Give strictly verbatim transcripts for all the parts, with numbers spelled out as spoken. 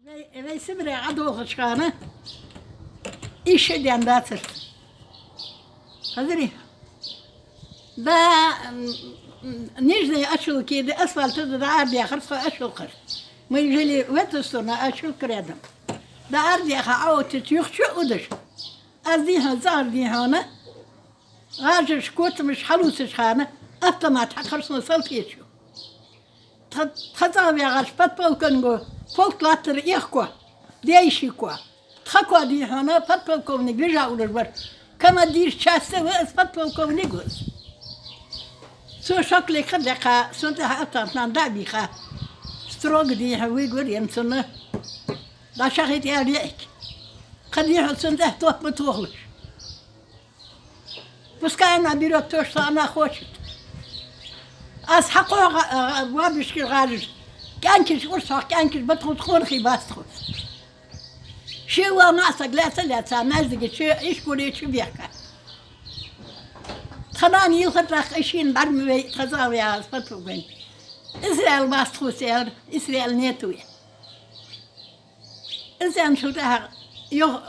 Вай, вай Сибре Ӏодохача хана, из ше даьнна дацар. Хазарий? Да, м, м, Нижний Ачулки да, асфальт да, дӀаарадаьхар тхо Ачулкхара. Мы жили в эту сторону, Ачулк рядом. ДӀаарадаьха Ӏооттача юха чу а удаш. Аз дийхьа, цӀагӀара дийхьа, гӀажараш, котамаш хьалувцача хана автомат хьакхар сона Салтечо. Тха, тха цӀагӀа ваьгӀача подполковнико полк латтар эхко, дайшико. Тха коа дийхьа подполковник вижа уллаш вар. Командир части ва из, подполковник ва из. Цо шокле кхадаьккха, сона тӀехьа автоматан дӀа а бийха. Строго дийхьа вуйгур ен цунна. ДӀашахийта аьлар йиӀиг. Кхы дийхьа цунна тӀехьа топ ма тохалаш. Пускай она берёт то, что она хочет. Аз хьакхо гӀа-, гӀа-, бабушкин гӀажараш. КӀаьнкаш урс хьох, кӀаьнкаш ба тхона, къонахий бац тхона. Ше вола маӀа саг лаьца-лаьца, маьждиге чу, ишколе чу бехка. Тха нана йилхар тӀаккха, шийна бӀарма вай, тха цӀагӀа ваьгӀа, из подполковник. Исраил бац тхоца, аьлар, Исраил нету я. Из аьнначул тӀехьагӀа юха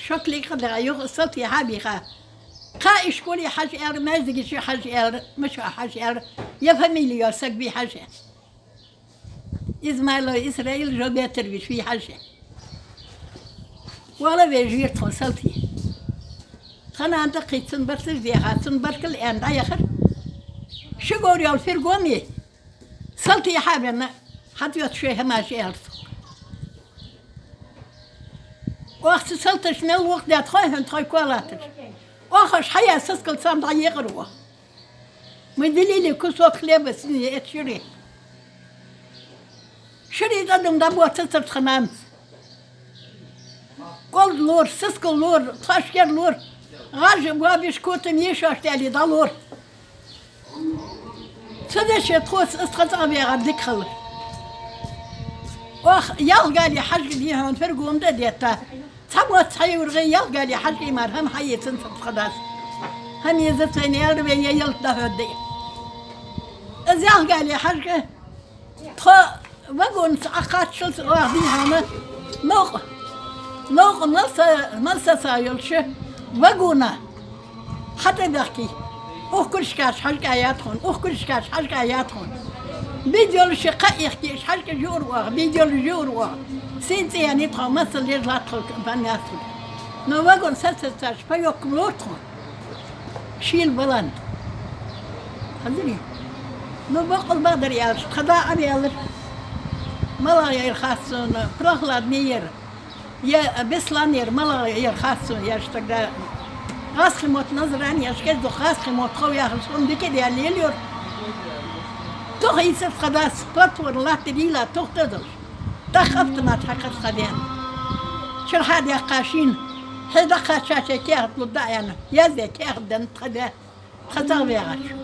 шокле кхадаьха, юха Салте хьабийха. Кхы ишколе хьажа, аьлар, маьждиге чу хьажа, аьлар, мича хьажа, аьлар, ер фамили йола саг вий хьажа. Измайлов Исраил Жобетович вий хьажа. Вала вежа вера тхо Салте. Тха нана тӀаккха цунна барт даьха, цунна баркал аьнна дӀаяхар. Ши говр йола фургоне Салте хьавена, хьатӀайода шоай хӀамаш, аьлар цо. Оаха цу салташа мел воккха даьд хой хьона тхоай коа латташ. Оаха уж хьаяь сискал царна дӀаекъар оаха. Мы делили кусок хлеба с ними, это шире. Шире тӀадам дӀабоацацар тха нанас. КӀолд лора, сискал лора, тхоашкара лора. ГӀажа, бабиш, котам ешаш тӀали дӀалора. Цу дешаца тхоца из тха цӀагӀа ваьгӀар дика хилар. Оаха Ялх-Гали Хьажкъа дийхьа фургон тӀа а детта, цхьа моцци хьайоагӀаргья Ялх-Гали Хьажкъий мара хӀама хьаэцанзар тха дас. ХӀама езац вайна, аьлар, вай ялат дӀахьоргда. Из Ялх-Гали Хьажкъа тхо вагонца Ӏокхаччалца оаха дийхьа новкъа, новкъа малсаса, малсаса йолча вагона хьатӀабаьхкий. Укх куршкаш хьажкӀа я тхона, укх куршкаш хьажкӀа я тхона. Бидолаш кхаъ ихкеш хьажкӀа жур оаха, бидолаш жур оаха. Син цӀи яьннай тхо, масал лежа латт тхо, бан яц тхо. Но вагон сацацаш паёк лора тхона. Шийла балан. Хазарий? Ну, боккъал бадар аьлча, тха да Ӏоваьлар. МалагӀа яр хац сона, Прохладный яр, е Беслан яр, малагӀа яр хац сона, я ж тогда гӀазкхий мотт Назране, я ж кӀезиг-дукха гӀазкхий мотт хов яхаш, сона дика а даьллера. Тух ийцар тха дас, платформа латтар йийла, тух тӀа долаш. ТӀаккха автомат хьакхар тха даьна. Чура хьа а даьккха шийна, хье дӀакхаьчача каьхат лургда аьнна, яздаь каьхат деннад тха даьна. Тха цӀагӀа ваьгӀача.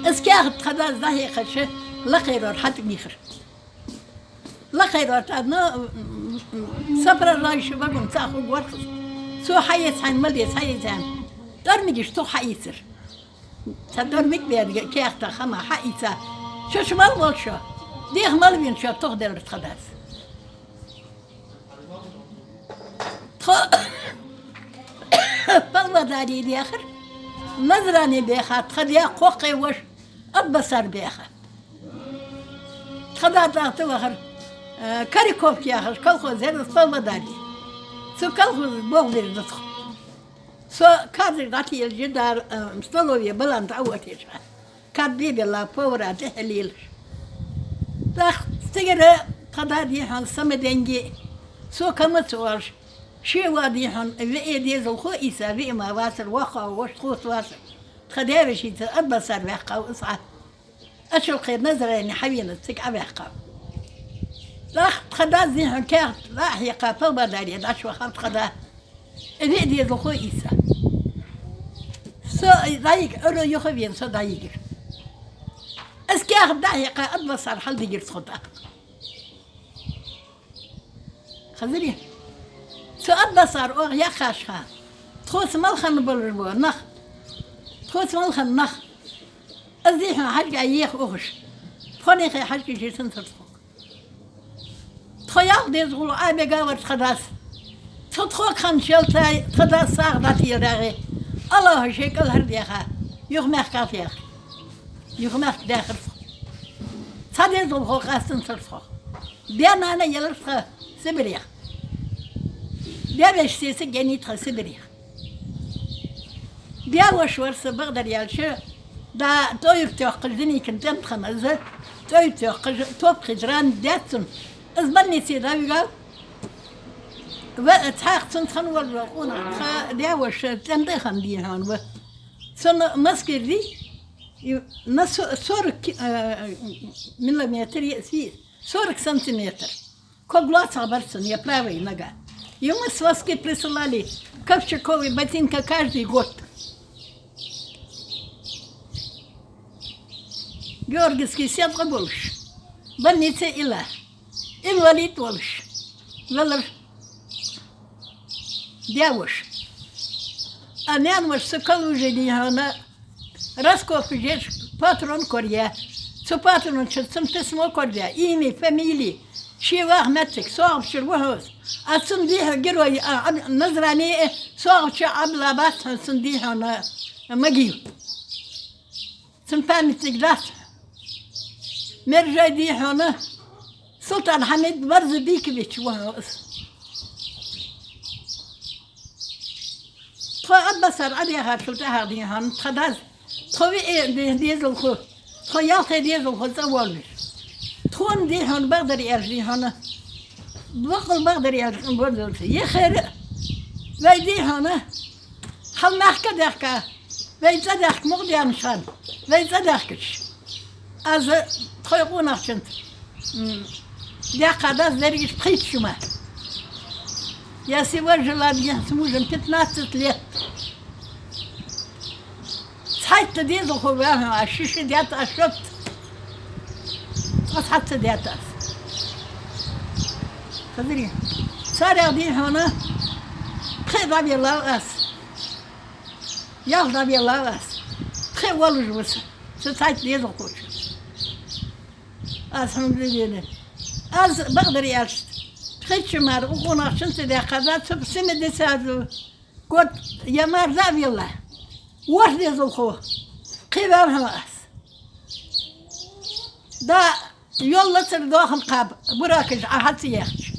Из каьхат тха дас дӀахьекхача, лакхерора хьатӀабийхар. Лакхерора тӀа, ну, м, м, сопровождающий вагон цӀа хургвар-кх из. Цо хьаэца хьайна мел деза, хьаэца аьнна. ТӀормигаш тух хьаийцар. Цхьа тӀормиг беррига каьхата хӀама хьаийца. Шо чу мел волчо, деха мел веначо тух делар тха дас. Тхо Павлодаре даьхар, Назране баьха, тха даь кхоккхе воша Атбасар баьха. Тха да тӀаккха вахар, э, Коряковка яхаш колхоз яр из Павлодаре. Цу колхозе болх беш да тхо. Со кадре дӀателаш, жидара, э, столове балан дӀаоттаеш. Кад бе-белла повара тӀехьа лелаш. ТӀаккха цигара тха да дийхьа самаденге, со кама ца оалаш, ше воа дийхьа виӀе дезалхо Ӏийса, виӀ ма вацар, воккха воша тхоца вацар. Тха даь-вешийца Атбасар ваьккхав из Ӏа. Ачулкхера Назране хьавена цига Ӏаваьккхав. ТӀаккха тха дас дийхьа каьхат дӀа а хьекха, Павлодаре дӀачувахав тха да. ВиӀ дезалхо Ӏийса. Со дӀайига, Ӏуйре юха а вена, со дӀайигар. Из каьхат дӀа а хьекха, Атбасар хьалдигар тхо тӀаккха. Хазарий? Цу Атбасар оаха яьккхача хана, тхоца мел хинна болаш бола нах, тхоца мел хинна нах, из дийхьа хьажкӀа еха ухаш, тхо неха хьажкӀа жисан тар тхога. Тхо Тхо ялх дезалхо Ӏобега вар тха дас. Цу тхога хиннача ялтеи тха дас сагӀа дӀатӀера дагӀе. Аллахӏа ший кӀал хьардаьха, юхамехка лаьха. Юхамехка даьхар тхо. Цхьа дезалхо къаьстанзар тхох. Даь-нана елар тха Сибрех. Даь-веший сесаг еннай тха Сибрех. Даь-воша вар са, бакъдар аьлча, да, тӀоюрт йоаккхаш, Деникина тӀем тха хиннай из, тӀоюрт йоаккхаш, топ хилча рана даьд цун. Из больнице дӀавигав. Ва, цхьаькха цунца хинна вола къонах, тха даь-воша тӀем тӀа хинна, дий хьона, ва. Цун маскир ди, и на со-, сорок ки-, э, миллиметр, е-, си-, сорок сантиметр. Ког лоацагӀа бар цун, е правая нога. Ему связки присылали, ковчеговые ботинки каждый год. Георгиевский седкъа болаш, больнице илла, инвалид волаш, велар даь-воша. А наьна-воша цу Калуже, дий хьона, раскопкаш еш патрон кораяь. Цу патрона чура цун письмо кораяь, имя, фамили, ше ваха моттиг, СогӀапчура ва хьона из. А цун, дий хьона, герой, а, а, Назране, СогӀапчу Ӏабдулла бац хьона цун, дий хьона, могила. Цун памятник дац. Мержой, дий хьона, Султан-Хьамид Барзабекович ва хьона из. Тхо Атбасар Ӏодаьхачул тӀехьагӀа, дий хьона, тха дас, тхо виъ де-, дезалхо, тхо ялх дезалхо цӀавоалавир. Тхона, дий хьона, бакъдар аьлча, дий хьона, бакъал бакъдар аьлча, бакъдар аьлча, е хӀара, вай, дий хьона, хьал мехка даьхка, вай цӀадаьхка мукъа даьннача хана, вай цӀадаьхкача, аз тхоай къонахчунца, м, даьккха дац дерригаш пхийтта шу мара. Я с его желанием с мужем пятнадцать лет. Цхьайтта дезалхо ва хьона аз, ши шу даьд аз шоашта. Цкъа цхьацца даьд аз. Хазарий. Царех, дий хьона, пхиъ дӀавеллав аз. Ялх дӀавеллав аз. Пхиъ волаш ва са, са цхьайтта дезалхочун. Аз хьона везенар. Аз, бакъдар аьлча, пхийтта шу мара укх къонахчунца даьккха дац, цу семидесятый год я мара дӀавелла. ВорхӀ дезалхо. Кхы ваьв хьона аз. Да, йол лацар доахан кхаба, буракаш Ӏа хьа ца яхача.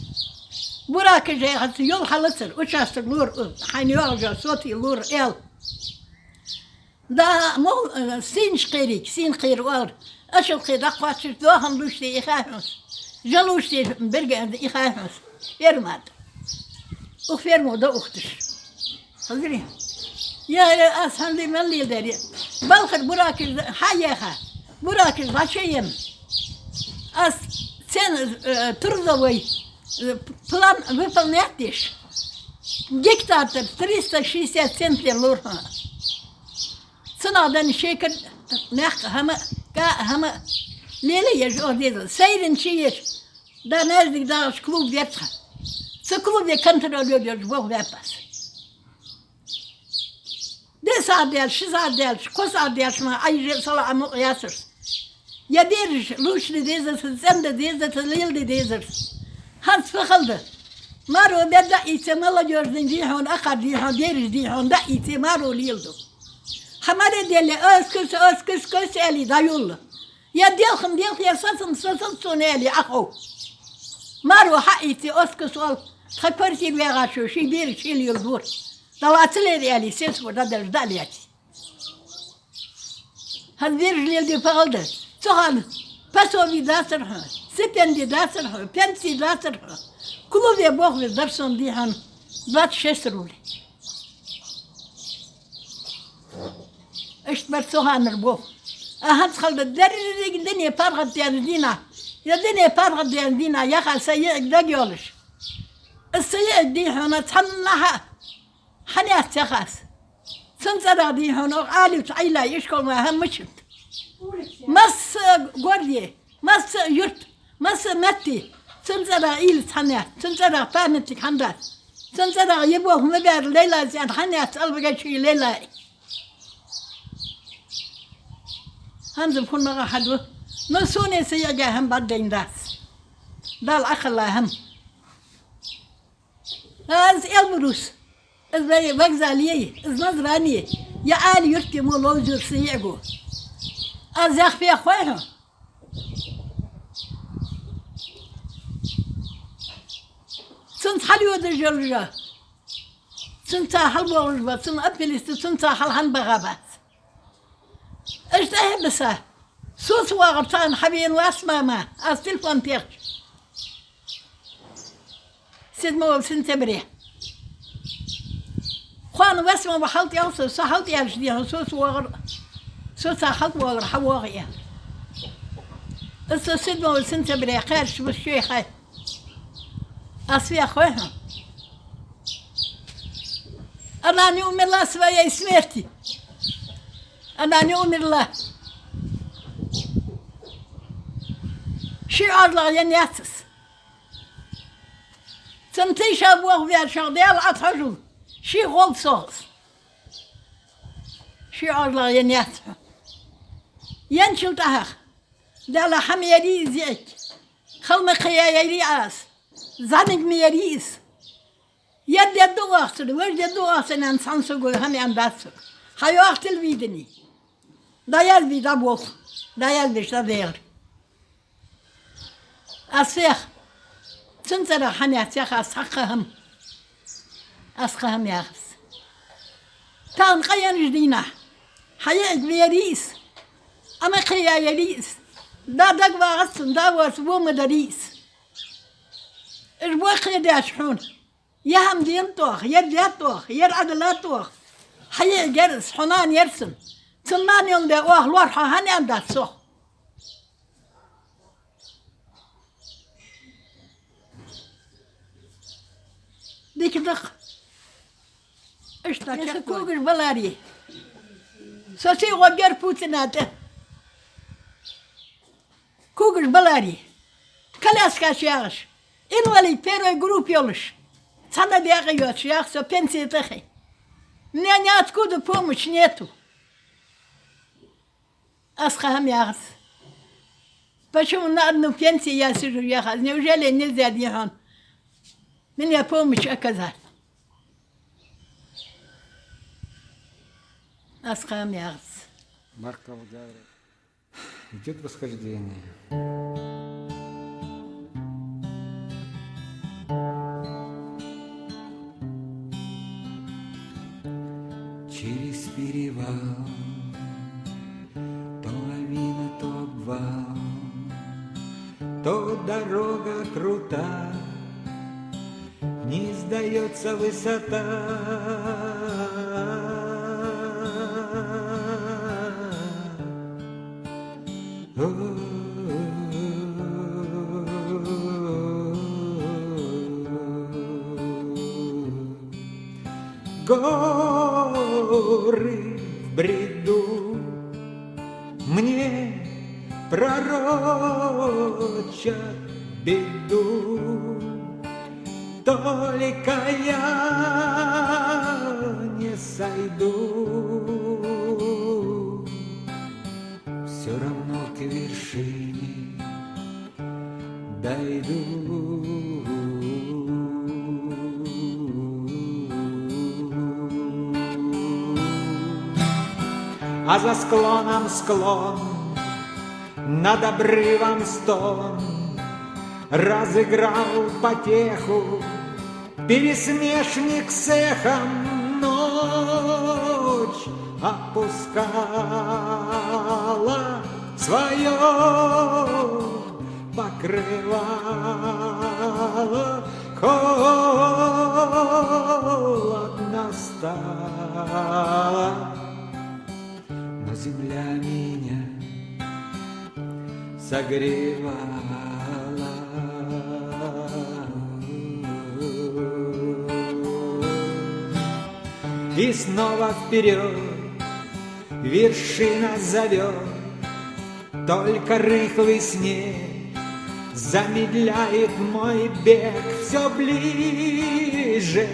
Буракаш яхац, йол хьалацар, участок лора, у, хьайна йоагӀаш соти лора, аьл. Да, мол, э, сийна кхерий, сийна кхера оалар. Ашал кхе дӀакхоачаш, доахан луш де ихай хьона. Жа луш де берга ихай хьона. Ферма да. Укх фермо да ухташ. Хазарий. Я, я, аз хьанди мел леладаьр. Балхара буракаш хьаяьха. Буракаш дӀачуена. Аз цен, э, трудовой, э, план выполнять деш. Гектар триста шестьдесят центнер лора хьона. Цунах денна шекар, маькх хӀама, кӀаъ хӀама лелае еш оха дезал. Сайранна чу еш. Да, наьждиг дагӀаш клуб вецха. Цу клубе контролёр йолаш болх баьб аз. Диъ сахьат даьлча, ши сахьат даьлча, кхо сахьат даьлча мара Ӏайже салаӀа мукъа яцар са. Я бераш лувчаде дезар са, цӀенде дезар са, леладе дезар са. ХӀанз фу хала да? Маро бер дӀаийце, молодёжный, дий хьона, акхар, дий хьона, бераш, дий хьона, дӀаийце, маро леладу. Хьа маре делле, оскус, оскус, кос аьле дӀайолла. Я делхам делх, я сацам сацам цунна аьле Ӏохов. Маро хьаийце, оскус оал, тха квартире ваьгӀачо ший бераш ший леладора. ДӀалаца лер аьле, сесаго дӀаделча дӀалаьце. ХӀанз бераш леладе фу хала да? Цу хана пособи дацар хьона, стипенди дацар хьона, пенси дацар хьона. Клубе болх беш дар сона, дий хьона, двадцать шесть рублей. Иштта бар цу ханара болх. А хӀанз хала да, деррига дуне паргӀатдаьннача дийнахьа, я дуне паргӀатдаьннача дийнахьа яха са йиӀиг дагайоалаш. Аз са йиӀиг, дий хьона, цхьаннахьа хьанеца яхаш. Цун цӀерагӀа, дий хьона, оаха Ӏалимца Ӏайла ишкол ма хӀама мичад. Масса горде, масса юрт, масса метте, цун цӀерагӀа уйла хьанац, цун цӀерагӀа памятник хьанадац. Цун цӀерагӀа е болх ма баьр Лейлас аьнна хьанац Албагачи Лейлай. ХӀанз фуннагӀа хьаду. Но суне са йиӀига хӀама бӀаргадайна дац. Дала Ӏакхалла хӀама. Аз Эльбрус. Из вай вокзал я, из Назрани, я Ӏаьлий-Юрта мо ловзар са йиӀиг ва. Аз яхар фу я хой хьона? Цунца хьалйодаш йолаш ба, цунца хьалбоагӀаш ба, цун апелиста цунца хьал хӀана багӀа бац. Иштта хьабиса. Соца вагӀар царна хьавена вац, мама, аз телефон техача. Седьмого сентября. Кхоана восьмого хьалтӀаялар со, со хьалтӀаялча дийнахьа соца вагӀар, соца хьалтӀавалар хьавоагӀа я. Из со седьмого сентября кхаьчача бус шоай хай. Аз фу я хой хьона? Она не умерла своей смерти. Она не умерла. Ший Ӏожлагӏа енна яц из. Цун тайша бохабаьчох Даьла Ӏа тхьожал, ший гӀолла сох из. Ший Ӏожлагӏа енна яц хьона. Енначул тӀехьагӀа Даьла хьа ма яьрий из йиӀиг, хала ма кхайяьрий Ӏа из, зӀамига ма яьрий из. Ер дергда оаха цунна, вож дергда оаха цунна аьнна, цхьан саго хӀама аьннадац сога. ХьайоагӀа телевидени. ДӀаязбе дӀаболх, дӀаязбеш дӀадехар. Аз фу я хой? Цун цӀерагӀа хӀама яц яхар аз, цхьаккха хӀама. Аз кхы хӀама яхар аз. Тахан къаеннача дийнахьа хьа йиӀиг ма яьрий из, Ӏа ма кхайяьрий из. Да дагавагӀац цун, да воаца во ма дарий из. Уж боккхий даьш хьона. Ер хӀама денад оаха, ер даьд оаха, ер Ӏадиллад оаха. Хьа йиӀиг яр из, хьа нана яр цун. Цун нана йоландаь оаха лоархӀ хьо хӀана аьннадац сох? Дика да-кх. Иштта чакхвой. Когаш баларе. Со сий гӀоргьяр Путина тӀа. Когаш баларе. Коляскаш ягӀаш. Инвалид первой группы йолаш. Цхьанне декъа йоацаш ягӀа со пенсии тӀа хи. Мне ниоткуда помощь нету. Аз кхы хӀама яхар аз. Почему на одну пенсию я сижу, яхар аз? Неужели нельзя, дий хьона, мне помощь оказать? Аз кхы хӀама яхар аз. Марк Алгавров. Идёт восхождение. Через перевал, то лавина, то обвал, то дорога крута, не сдаётся высота. Горы в бреду мне пророчат беду, только я не сойду. Всё равно к вершине дойду. А за склоном склон, над обрывом стон, разыграл потеху пересмешник с эхом. Ночь опускала своё покрывало, холодно стало, но земля меня согревала. И снова вперёд вершина зовёт, только рыхлый снег замедляет мой бег. Всё ближе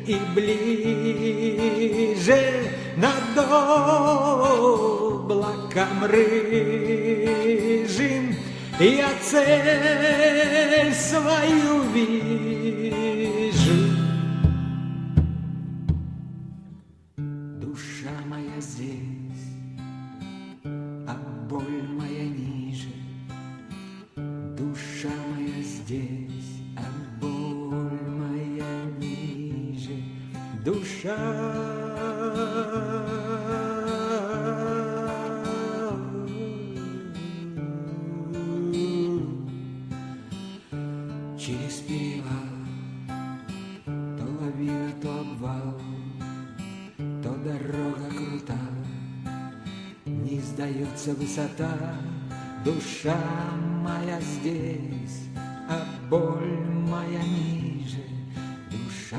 и ближе над облаком рыжим я цель свою вижу. здесь, а боль моя ниже. Душа моя здесь, а боль моя ниже. Душа. Через перевал, то лавина, то обвал, то дорога крута. Не сдаётся высота. Душа моя здесь, а боль моя ниже. Душа